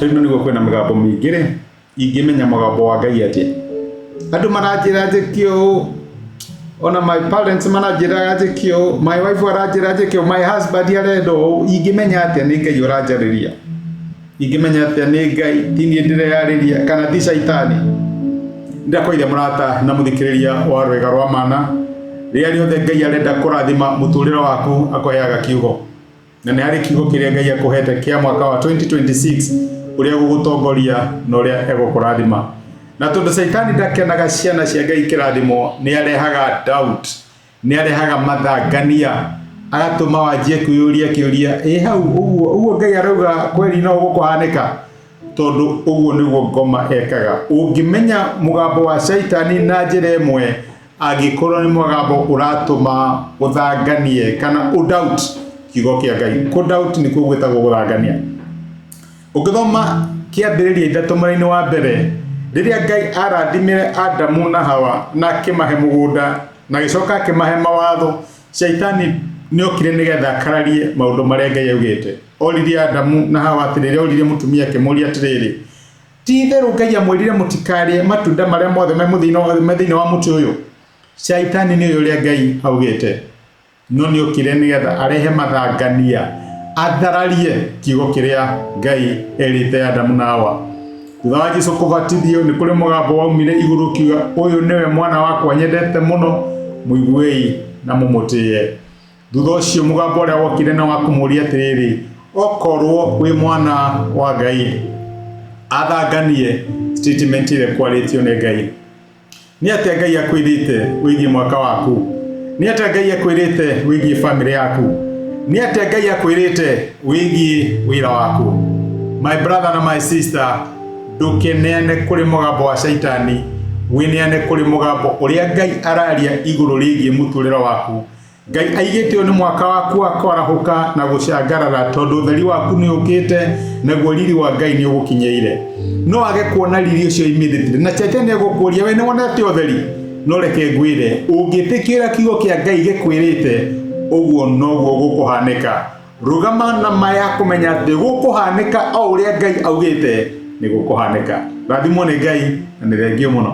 Rĩu nĩguo kwĩna mĩgambo mĩingĩ rĩ, ingĩmenya mũgambo wa Ngai atĩa? Andũ maranjĩra njĩke ũũ, ona my parents maranjĩraga njĩke ũũ, my wife aranjĩra njĩke ũũ, my husband arenda ũũ, ingĩmenya atĩa nĩ Ngai ũranjarĩria? Ingĩmenya atĩa nĩ Ngai ti niĩ ndĩreyarĩria kana ti caitani? Ndakũire mũrata na mũthikĩrĩria wa rwĩga rwa mana, rĩrĩa rĩothe Ngai arenda kũrathima mũtũrĩre waku akũheaga kiugo. Na nĩ harĩ kiugo kĩrĩa Ngai akũhete kĩa mwaka wa 2026 ũrĩa gũgũtongoria na ũrĩa egũkũrathima. Na tondũ caitani ndakenaga ciana cia Ngai ikĩrathimwo, nĩ arehaga doubt, nĩ arehaga mathangania, agatũma wanjie kwĩyũria kĩũria, ĩ hau ũguo ũguo Ngai arauga kweli no gũkũhanĩka? Tondũ ũguo nĩguo ngoma ekaga. Ũngĩmenya mũgambo wa caitani na njĩra ĩmwe, angĩkorwo nĩ mũgambo ũratũma ũthanganie kana ũ doubt kiugo kĩa Ngai. Kũ doubt nĩkuo gwĩtagwo gũthangania. Ũngĩthoma kĩambĩrĩria ithatũ mwena-inĩ wa mbere, rĩrĩa Ngai arathimire Adamu na Hawa na akĩmahe mũgũnda na agĩcoka akĩmahe mawatho, Shaitani nĩ okire nĩgetha akararie maũndũ marĩa Ngai augĩte. Oririe Adamu na Hawa atĩrĩrĩ, oririe mũtumia akĩmũria atĩrĩrĩ, ti itherũ Ngai amwĩrire mũtikarĩe matunda marĩa mothe me thĩinĩ wa mũtĩ ũyũ? Shaitani nĩ ũĩ ũrĩa Ngai augĩte, no nĩ okire nĩgetha arehe mathangania, athararie kiugo kĩrĩa Ngai erĩte Adamu na Hawa. Thutha wa Jesu kũbatithio nĩ kũrĩ mũgambo waumire igũrũ ũkiuga, ũyũ nĩwe mwana wakwa nyendete mũno, mũiguei na mũmũtĩe. Thutha ũcio mũgambo ũrĩa wokire na wa kũmũria atĩrĩrĩ, okorwo wĩ mwana wa Ngai, athanganie statement ĩrĩa kwarĩtio nĩ Ngai. Nĩ atĩa Ngai akwĩrĩte wĩgiĩ mwaka waku? Nĩ atĩa Ngai akwĩrĩte wĩgiĩ famĩlĩ yaku? Nĩ atĩa Ngai akwĩrĩte wĩgiĩ wĩra waku? My brother na my sister, ndũkeneane kũrĩ mũgambo wa caitani, wĩneane kũrĩ mũgambo ũrĩa Ngai araria igũrũ rĩgiĩ mũtũrĩre waku. Ngai aigĩte ũyũ nĩ mwaka waku wa kwarahũka na gũcangarara tondũ ũtheri waku nĩ ũkĩte naguo riri wa Ngai nĩ ũgũkinyĩire. No age kuona riri ũcio immediately na caitani egũkũria we nĩ wonete ũtheri? No reke ngwĩre ũngĩtĩkĩra kiugo kĩa Ngai gĩkwĩrĩte ũguo noguo gũkũhanĩka. Rũgama na ma ya kũmenya atĩ gũkũhanĩka o ũrĩa Ngai augĩte nĩ gũkũhanĩka. Rathimwo nĩ Ngai na nĩ thengio mũno.